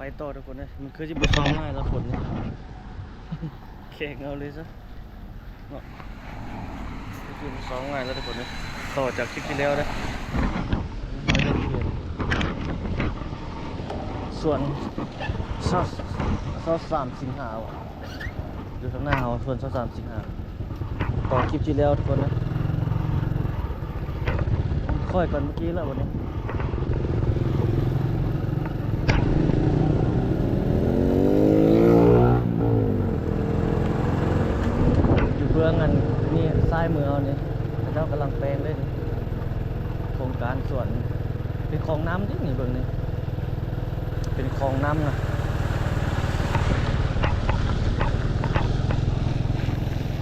ໄປຕໍ່ທຸກຄົນເອີຍ ມັນຄືຊິບໍ່ເຊົາງ່າຍລະຄົນນີ້ ແຂ່ງເອົາເລີຍຊະເນາະ ຄືຊິບໍ່ເຊົາງ່າຍລະທຸກຄົນເອີຍ ຕໍ່ຈາກຄລິບທີ່ແລ້ວເດີ ສວນຊາວສາມສິງຫາ ຢູ່ທາງໜ້າເຮົາ ສວນຊາວສາມສິງຫາ ຕໍ່ຄລິບທີ່ແລ້ວທຸກຄົນນະ ຄ່ອຍກັນເມື່ອກີ້ແລ້ວບັດນີ້ ຢູ່ເບື້ອງອັນນີ້ ຊ້າຍມືເຮົານີ້ ເຂົາເຈົ້າກຳລັງແປງເລີຍນີ້ ໂຄງການສວນ ເປັນຂອງນ້ຳຕິນີ້ ເບິ່ງນີ້ ເປັນຂອງນ້ຳນະ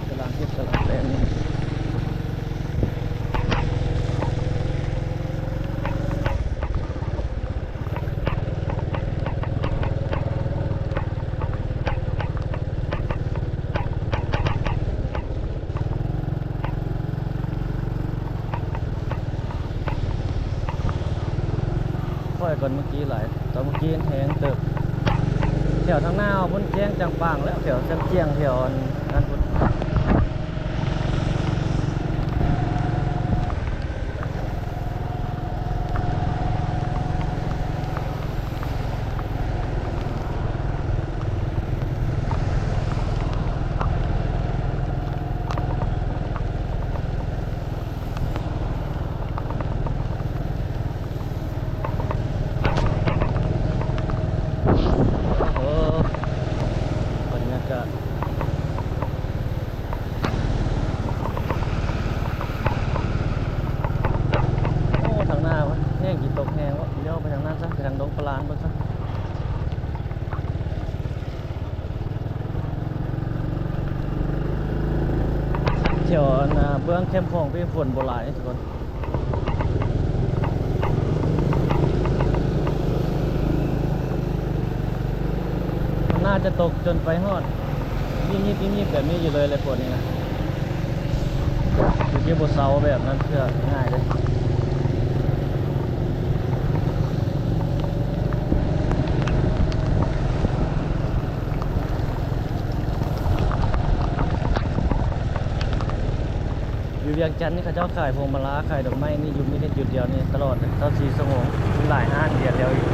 ກຳລັງເຮັດ ກຳລັງແປງນີ້ ຄ່ອຍກ່ອນເມື່ອກີ້ຫຼາຍ ຕອນເມື່ອກີ້ແຮງເຕີບ ແຖວທາງໜ້າເຮົາພຸ້ນແຈ້ງຈ່າງປ່າງແລ້ວ ແຖວແຊມຈຽງ ແຖວອັນນັ້ນພຸ້ນ. ໂອ້ ບັນຍາກາດ ໂອ້ ທາງໜ້າວະ ແຮງຊິຕົກແຮງວະ ລ້ຽວໄປທາງນັ້ນຊະ ໄປທາງດົງປະລານເບິ່ງຊະ ແຖວອັນນ່າ ເບື້ອງແຄມຂອງພີ້ຝົນບໍ່ຫຼາຍທຸກຄົນ. ມັນໜ້າຈະຕົກຈົນໄປຮອດຍິບໆໆແບບນີ້ຢູ່ເລີຍແຫຼະ ຝົນນີ້ນະ ຄືຊິບໍ່ເຊົາແບບນັ້ນເທື່ອງ່າຍເດ້. ຢູ່ວຽງຈັນນີ້ ເຂົາເຈົ້າຂາຍພວງມາລາ ຂາຍດອກໄມ້ນີ້ ຢູ່ມີແຕ່ຈຸດດຽວນີ້ຕະຫຼອດ ຊາວສີ່ຊົ່ວໂມງ ມີຫຼາຍຮ້ານດຽວແລ້ວອີກ.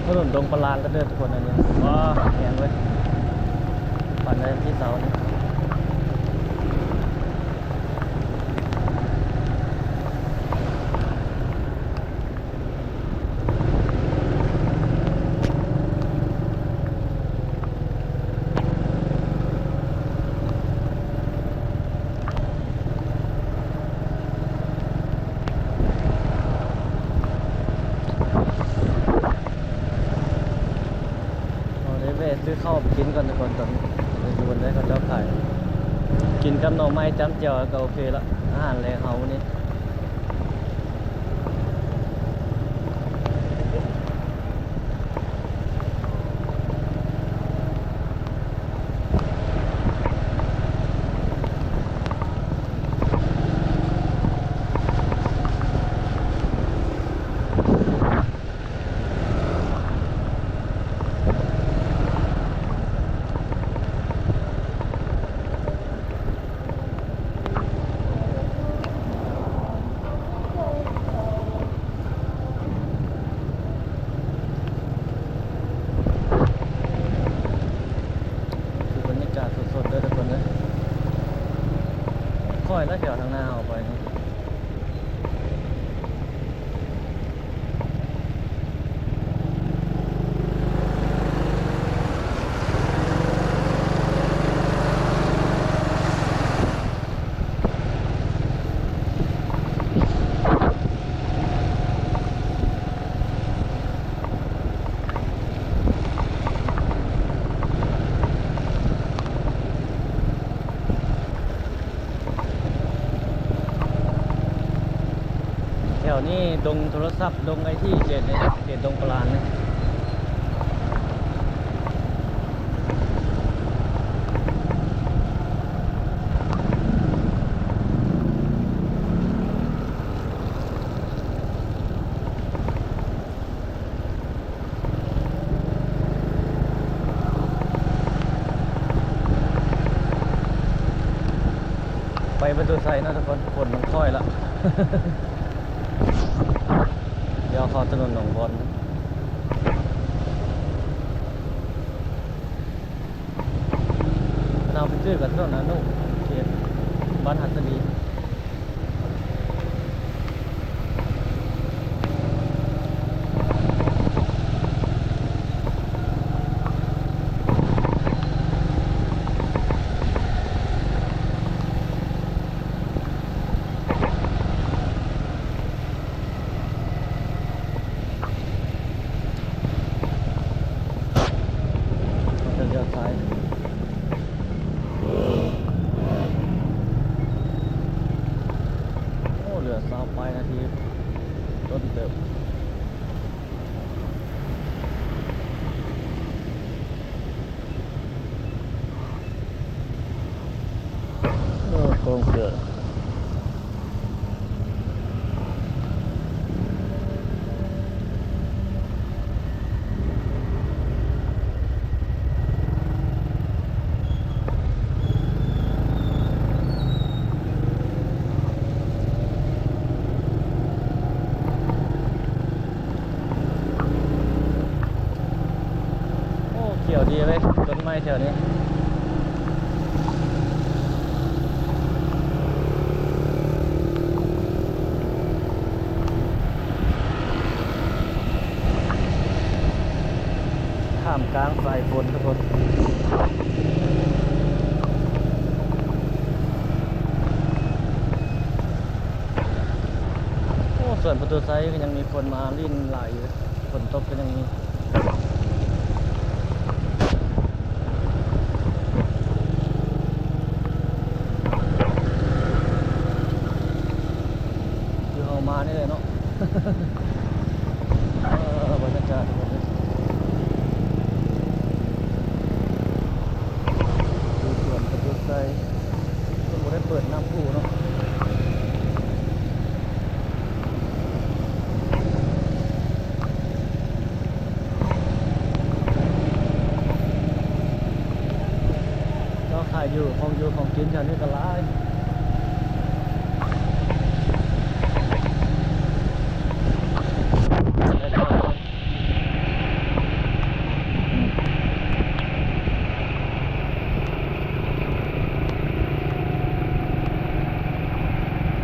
ຖະໜົນດົງປະລານລະເດີທຸກຄົນ ອັນນີ້ ວ້າ ແຮງເວີຍ ປັນໄດ້ທີ່ເສົານີ້. ເຮົາໄດ້ແວະຊື້ເຂົ້າກິນກ່ອນທຸກຄົນ ຕອນນີ້ຢູ່ບ່ອນໃດເຂົາເຈົ້າຂາຍ ກິນກັບໜໍ່ໄມ້ຈ້ຳແຈ່ວກໍໂອເຄລະ ອາຫານແລງເຮົາມື້ນີ້. ຄືບັນຍາກາດສົດໆເດີທຸກຄົນເດີ ຄ່ອຍລະແຖວທາງໜ້າເຮົາໄປນີ້. ແຖວນີ້ດົງໂທລະສັບ ດົງໄອທີ ເຂດນີ້ ເຂດດົງປະລານນີ້. ໄປປະຕູໄຊເນາະທຸກຄົນ, ຝົນມັນຄ່ອຍລະ. ດຽວເຂົ້າຖະໜົນໜອງບອນ. ເຮົາໄປຈື່ກັບຖະໜົນອານຸ ເຂດບ້ານຫັດສະດີ. ເຮົາຈະລ້ຽວຊ້າຍ. ໂອ້ ເຫຼືອຊາວປາຍນາທີຕົ້ນເຕີບ. ໂອ້ ກອງເສືອ. ໂອ້ ຂຽວດີເວີຍ ຕົ້ນໄມ້ແຖວນີ້. ທ່າມກາງສາຍຝົນທຸກຄົນ. ໂອ້ ສວນປະຕູໄຊກໍຍັງມີຄົນມາຫຼິ້ນຫຼາຍຢູ່. ຝົນຕົກກໍຍັງມີ. ຄືເຮົາມານີ້ແຫຼະເນາະ. ເອີ ບັນຍາກາດທຸກຄົນເອີຍ ຢູ່ສວນປະຕູໄຊ ເພິ່ນບໍ່ໄດ້ເປີດນ້ຳພຸເນາະ. ເຈົ້າຂາຍຢູ່ ຂອງຢູ່ຂອງກິນແຖວນີ້ກໍຫຼາຍ.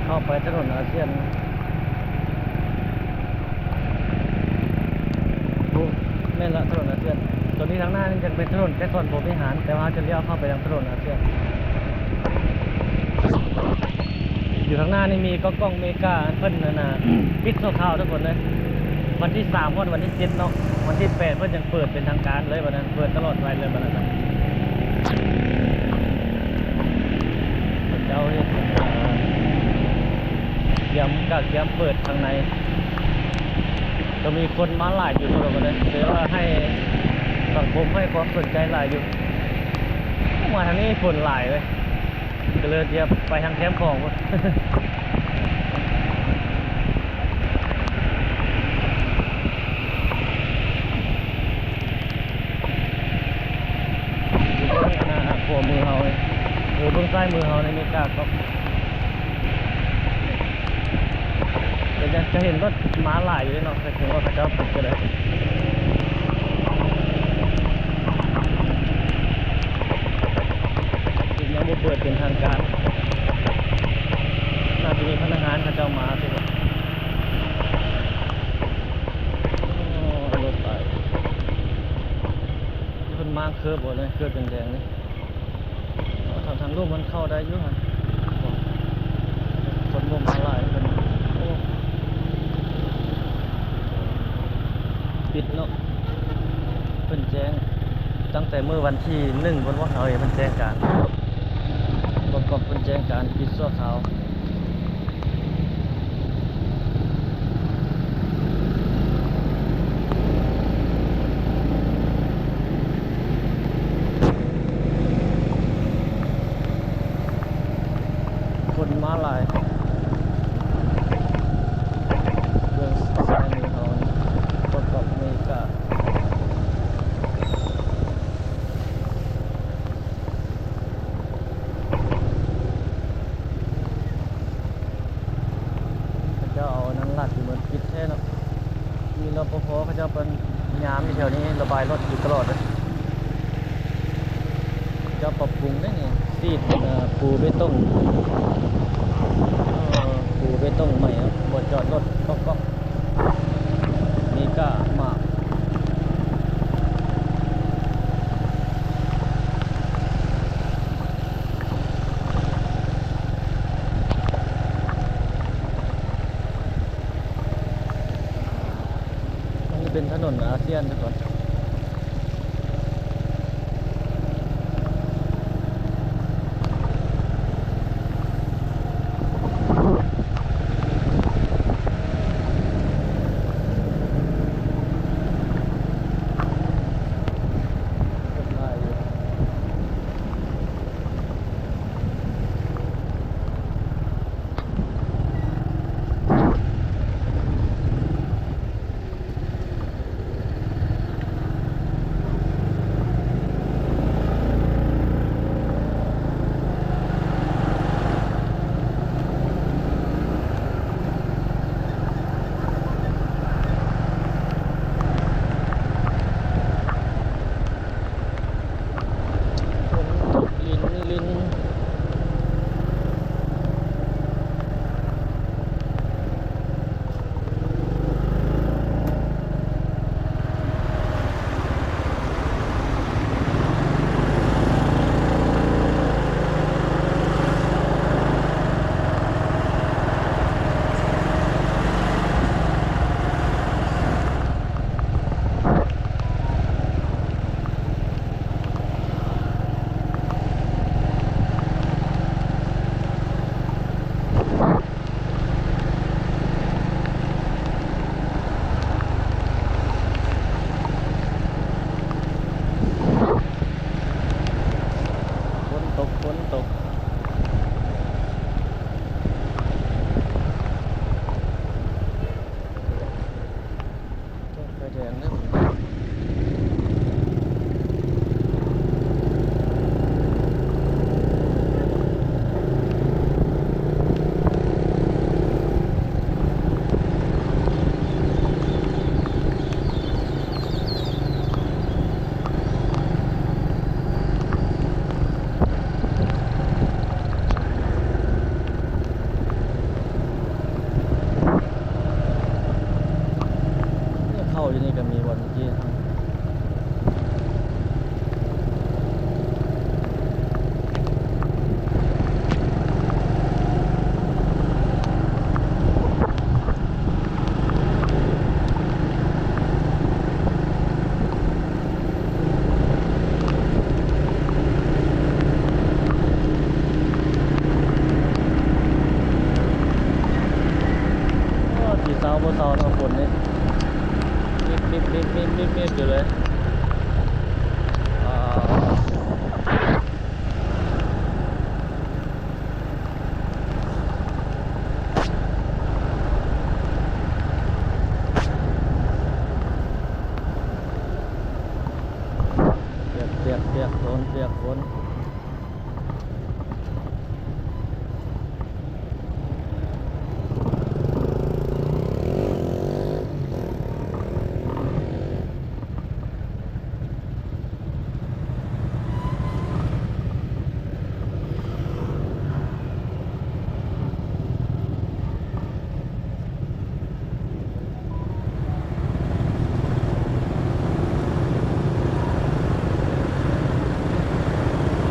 ເຂົ້າໄປຖະໜົນອາຊຽນ. ໂອ້ ແມ່ນລະ ຖະໜົນອາຊຽນ. ຕົວນີ້ທາງໜ້ານີ້ຈະເປັນຖະໜົນໄກສອນພົມວິຫານ, ແຕ່ວ່າເຮົາຈະລ້ຽວເຂົ້າໄປທາງຖະໜົນອາຊຽນ. ຢູ່ທາງໜ້ານີ້ມີກ້ອງໆເມກາ ເພິ່ນອັນນ່າ ປິດຊົ່ວຄາວທຸກຄົນເອີຍ. ວັນທີສາມຮອດວັນທີເຈັດເນາະ, ວັນທີແປດເພິ່ນຈັ່ງເປີດເປັນທາງການເລີຍ ບັດນັ້ນເປີດຕະຫຼອດໄປເລີຍ ບັດນັ້ນນະ. ເຂົາເຈົ້າເຮັດ ກຽມກະກຽມເປີດທາງໃນ ກໍມີຄົນມາຫຼາຍຢູ່ ເພາະວ່າໄດ້ ແຕ່ວ່າໃຫ້ສັງຄົມໃຫ້ຄວາມສົນໃຈຫຼາຍຢູ່. ມາທາງນີ້ຄົນຫຼາຍເວີຍ ກໍເລີຍຈະໄປທາງແຄມຂອງພຸ້ນ. ຢູ່ເບື້ອງໜ້າຂວາມືເຮົານີ້ ເອີ ເບື້ອງຊ້າຍມືເຮົານີ້ມີກາດເນາະ. ກໍຈະ ຈະເຫັນລົດມາຫຼາຍຢູ່ເດເນາະ, ແຕ່ເຖິງວ່າເຂົາເຈົ້າປິດກໍໄດ້ ຍັງບໍ່ເປີດເປັນທາງການ. ໜ້າຈະມີພະນັກງານເຂົາເຈົ້າມາຊິ. ໂອ້ ລົດໄປ ເພິ່ນມາເຄີບບໍ່ເລີຍ ເຄີບແດງໆນີ້. ທາງ ທາງລຸ່ມມັນເຂົ້າໄດ້ຢູ່ຫັ້ນ ຄົນບໍ່ມາຫຼາຍເພິ່ນ. ໂອ້ ປິດເນາະ. ເພິ່ນແຈ້ງຕັ້ງແຕ່ມື້ວັນທີໜຶ່ງພຸ້ນບໍ່ ເຮົາເຫັນເພິ່ນແຈ້ງການ ບໍ່ກອກເພິ່ນແຈ້ງການປິດຊົ່ວຄາວ. ຄົນມາຫຼາຍ ເບື້ອງຊ້າຍມືເຮົານີ້ ຄົນກັບເມກາ. ໂ ຍາມຢູ່ແຖວນີ້ລະບາຍລົດຢູ່ຕະຫຼອດເລີຍ. ຈະປັບປຸງໄດ໋ນີ້ ສີດ ເອີ ປູເບຕົງ ເອີ ປູເບຕົງໃໝ່ເນາະ ບໍ່ຈອດລົດກອກໆ ມີກ້າມາກ. ອັນນີ້ເປັນຖະໜົນອາຊຽນທຸກຄົນ. ຝົນຕົກລິນລິນ. ຝົນຕົກ ຝົນຕົກ. ໄຟແດງເດີ. ເຂົ້າຢູ່ນີ້ກໍມີບ່ອນເມື່ອກີ້. ໂອ້ ຊິເຊົາບໍ່ເຊົາເນາະ ຝົນນີ້ ມິບໆໆໆໆຢູ່ເລີຍ. ອ່າ ປຽກໆໆ ຝົນ ປຽກຝົນ. ໂ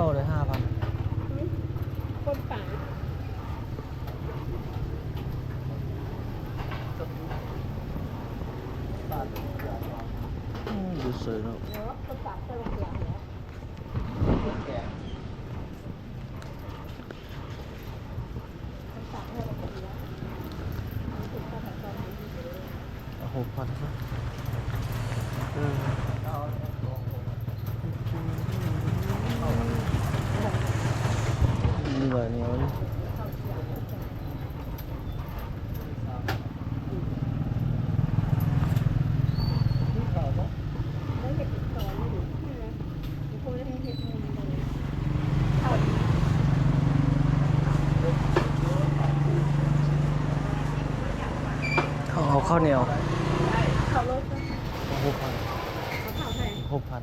ເຂົ້າໄດ້ຫ້າພັນ. ຄົນປາ ອືມ ຢູ່ເຊີຍເນາະ. ເອົາຫົກພັນຊະ. ເອີ ມີຫຼາຍແນວຢູ່. ເຂົາເອົາເຂົ້າໜຽວ ເຂົ້າໂລ ຫົກພັນ ເອົາເຂົ້າເທົ່າໃດ? ຫົກພັນ.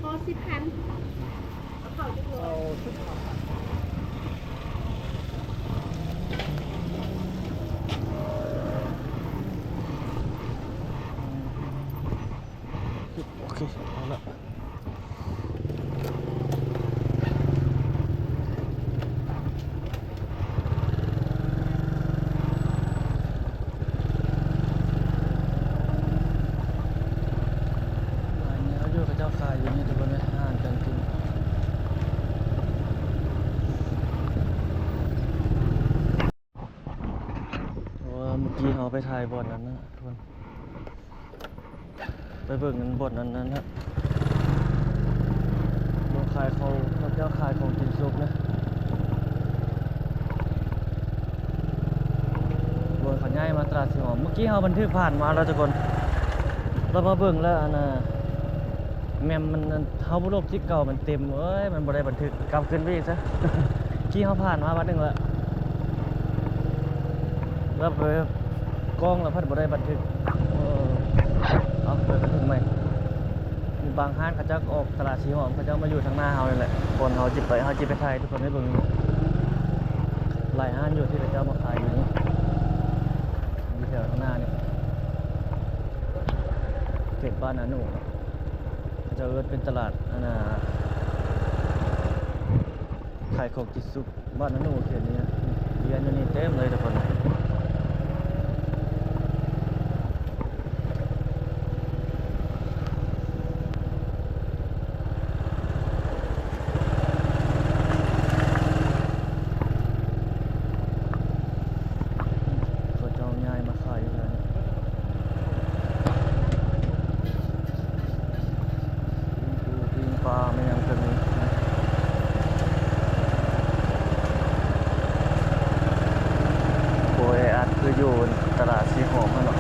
ພໍສິບພັນ ເອົາເຂົ້າຈັກໂລ? ເອົາສິບພັນ. ໂອເຄ ເອົາລະ. ຫຼາຍແນວຢູ່ ເຂົາເຈົ້າຂາຍຢູ່ນີ້ ທຸກຄົນເອີຍ ອາຫານການກິນ. ເພາະວ່າເມື່ອກີ້ເຮົາໄປຖ່າຍບ່ອນນັ້ນນະ ທຸກຄົນ. ໄປເບິ່ງອັນບ່ອນອັນນັ້ນນະ ບ່ອນຂາຍຂອງ ເຂົາເຈົ້າຂາຍຂອງກິນສຸກນະ ບ່ອນເຂົາຍ້າຍມາຕະຫຼາດສີຫອມ. ເມື່ອກີ້ເຮົາບັນທຶກຜ່ານມາແລ້ວທຸກຄົນ ແລ້ວມາເບິ່ງແລ້ວ ອັນນ່າ ແມ່ນມັນ ເຮົາບໍ່ລົບທີ່ເກົ່າ ມັນເຕັມເວີ້ຍ ມັນບໍ່ໄດ້ບັນທຶກ ກັບຄືນໄປອີກຊະ. ກີ້ເຮົາຜ່ານມາບາດໜຶ່ງແລ້ວ ແລ້ວໄປກ້ອງແລ້ວພັດບໍ່ໄດ້ບັນທຶກ. ເອີ ເອົາ ເປີດບັນທຶກໃໝ່. ມີບາງຮ້ານເຂົາເຈົ້າກໍອອກຕະຫຼາດສີຫອມ ເຂົາເຈົ້າມາຢູ່ທາງໜ້າເຮົານີ້ແຫຼະ ກ່ອນເຮົາຊິໄປ ເຮົາຊິໄປຖ່າຍໃຫ້ທຸກຄົນໄດ້ເບິ່ງ. ຫຼາຍຮ້ານຢູ່ທີ່ເຂົາເຈົ້າມາຂາຍຢູ່ນີ້ ຢູ່ແຖວທາງໜ້ານີ້ ເຂດບ້ານນາໂນ ເຂົາເຈົ້າເອີ້ນເປັນຕະຫຼາດ ອັນນ່າ ຂາຍຂອງກິນສຸກ ບ້ານນາໂນເຂດນີ້ ລຽນຢູ່ນີ້ເຕັມເລີຍທຸກຄົນ. ເຂົາເຈົ້າຍ້າຍມາຂາຍຢູ່ແຖວນີ້ ປີ້ງປູ ປີ້ງປາ ແມ່ນຫຍັງກໍມີ. ບໍ່ແອອັດຄືຢູ່ຕະຫຼາດສີຫອມຫັ້ນເນາະ.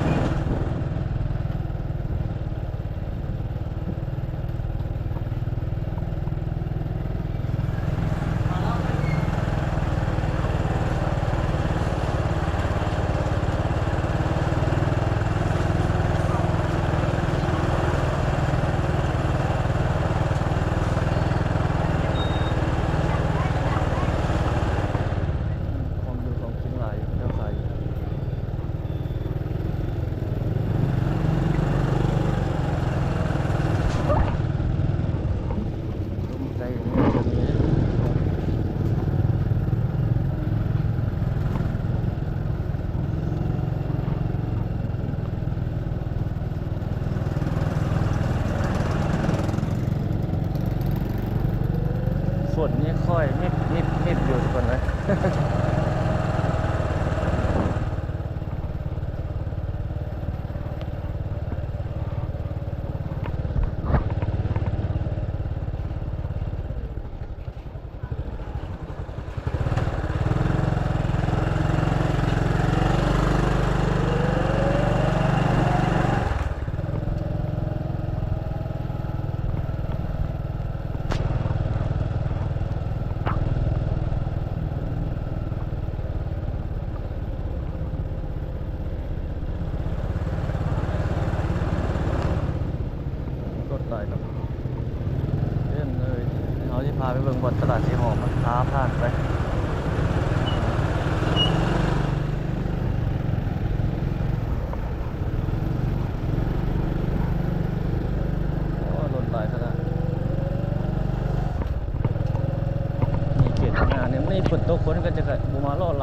ຂອງຢູ່ຂອງກິນຫຼາຍຢູ່ ເຂົາເຈົ້າຂາຍຢູ່. ປີ້ງ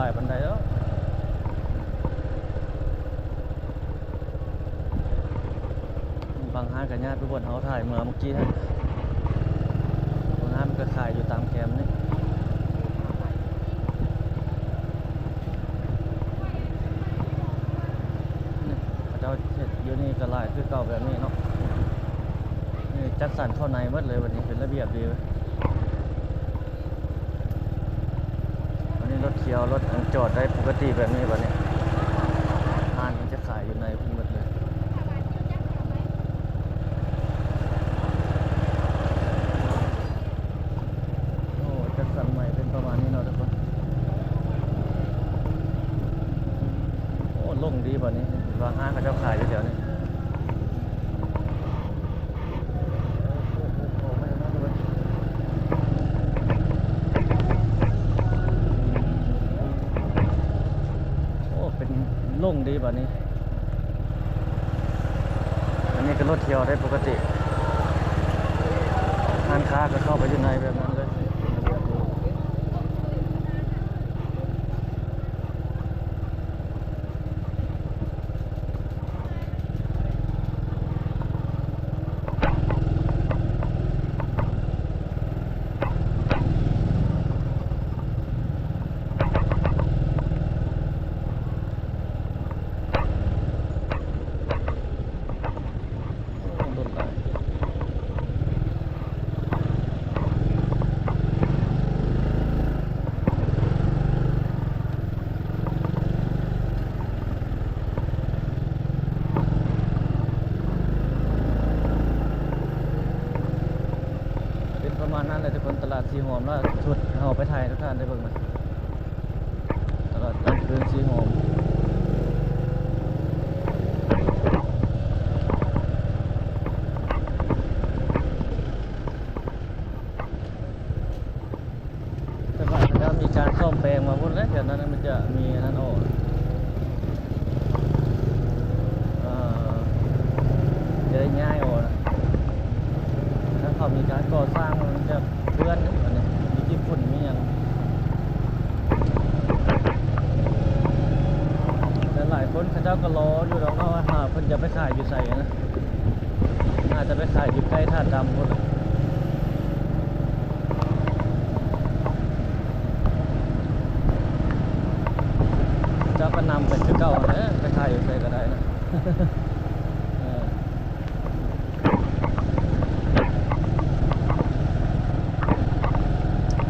ຫຼາຍປານໃດດອກ. ບາງຮ້ານກໍຍ້າຍໄປບ່ອນເຮົາຖ່າຍເມື່ອ ເມື່ອກີ້ຫັ້ນ. ບາງຮ້ານມັນກໍຂາຍຢູ່ຕາມແຄມນີ້. ນີ້ ເຂົາເຈົ້າເຮັດຢູ່ນີ້ກໍຫຼາຍຄືເກົ່າແບບນີ້ເນາະ. ນີ້ຈັດສັນເຂົ້າໃນໝົດເລີຍ ບັດນີ້ເປັນລະບຽບດີເວີຍ. ອັນນີ້ລົດຂຽວ ລົດ ອັນ ຈອດໄດ້ປົກກະຕິແບບນີ້ ບັດນີ້ຮ້ານມັນຈະຂາຍຢູ່ໃນພຸ້ນໝົດເລີຍ. ໂອ້ ຈັດສັນໃໝ່ເປັນປະມານນີ້ເນາະທຸກຄົນ. ໂອ້ ໂລ່ງດີບັດນີ້ ວ່າຮ້ານເຂົາເຈົ້າຂາຍຢູ່ແຖວນີ້. ໂອ້ ເປັນໂລ່ງດີບັດນີ້. ອັນນີ້ກໍລົດທ່ຽວໄດ້ປົກກະຕິ ຮ້ານຄ້າກໍເຂົ້າໄປຢູ່ໃນແບບນັ້ນເລີຍ. ເປັນປະມານນັ້ນແຫຼະທຸກຄົນ ຕະຫຼາດສີຫອມ ແລ້ວຊຸດເຮົາໄປຖ່າຍໃຫ້ທຸກທ່ານໄດ້ເບິ່ງນະ. ຕະຫຼາດກາງຄືນສີຫອມ ແຕ່ວ່າເຂົາເຈົ້າມີການສ້ອມແປງມາພຸ້ນແຫຼະ ແຖວນັ້ນມັນຈະມີອັນນັ້ນອອກ ເອີ ຈະໄດ້ຍ້າຍອອກນະ. ຖ້າເຂົາມີການກໍ່ສ້າງ ມັນຈະເປື້ອນເດ້ ອັນນີ້ມີຂີ້ຝຸ່ນມີຫຍັງ. ແຕ່ຫຼາຍຄົນເຂົາເຈົ້າກໍລໍຢູ່ດອກເນາະ ວ່າຫາເພິ່ນຈະໄປຂາຍຢູ່ໃສນະ. ໜ້າຈະໄປຂາຍຢູ່ໃກ້ທ່າດຳພຸ້ນແຫຼະ. ເຈົ້າກໍນຳໄປຄືເກົ່າຫັ້ນແຫຼະ ໄປຂາຍຢູ່ໃສກໍໄດ້ນະ. ເອີ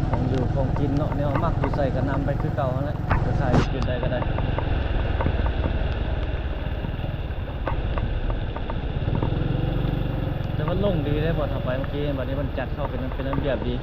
ຂອງຢູ່ຂອງກິນເນາະ ແນວມັກຢູ່ໃສກໍນຳໄປຄືເກົ່າຫັ້ນແຫຼະ ໄປຂາຍຢູ່ໃສກໍໄດ້. ແຕ່ວ່າໂລ່ງດີເດ້ ບ່ອນເຮົາໄປເມື່ອກີ້ ບັດນີ້ເພິ່ນຈັດເຂົ້າເປັນ ເປັນລະບຽບດີ.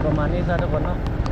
ປະມານນີ້ຊະທຸກຄົນເນາະ.